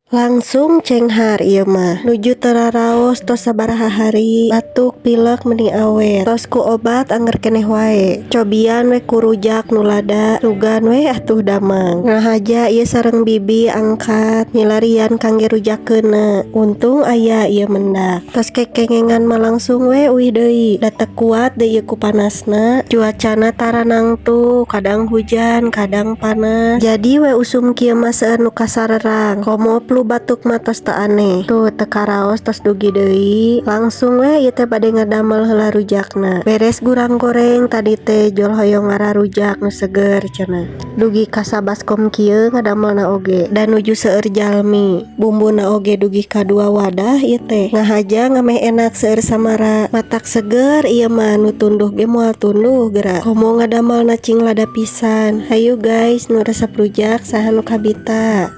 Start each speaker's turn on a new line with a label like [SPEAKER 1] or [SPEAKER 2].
[SPEAKER 1] Langsung cenghar ieu mah. Nuju teu raraos tos sabaraha hari, batuk pilek meni awet. Tos ku obat angger keneh wae. Cobian we ku rujak nu lada, sugan we atuh damang. Ngahaja ieu sareng bibi angkat milarian kangge rujakeunna. Untung aya ieu mendak. Tos kekengengan mah langsung we uih deui. Da teu kuat deui ieu ku panasna. Cuacana tara nangtu, kadang hujan, kadang panas. Jadi we usum kieu mah seueur nu kasarerang. Komo flu batuk mah tos teu aneh. Tuh, teu karaos tos dugi deui. Langsung we ieu teh bade ngadamel heula rujakna. Beres gurang goreng tadi teh, jol hoyong ngararujak nu seger cenah. Dugi ka sabaskom kieu ngadamelna oge. Da nuju seueur jalmi. Bumbuna oge dugi ka dua wadah ieu teh. Ngahaja ngameh enak seueur samara. Matak seger ieu mah, nu tunduh ge moal tunduh geura. Komo ngadamelna cing lada pisan. Hayu guys, nu resep rujak saha nu kabita?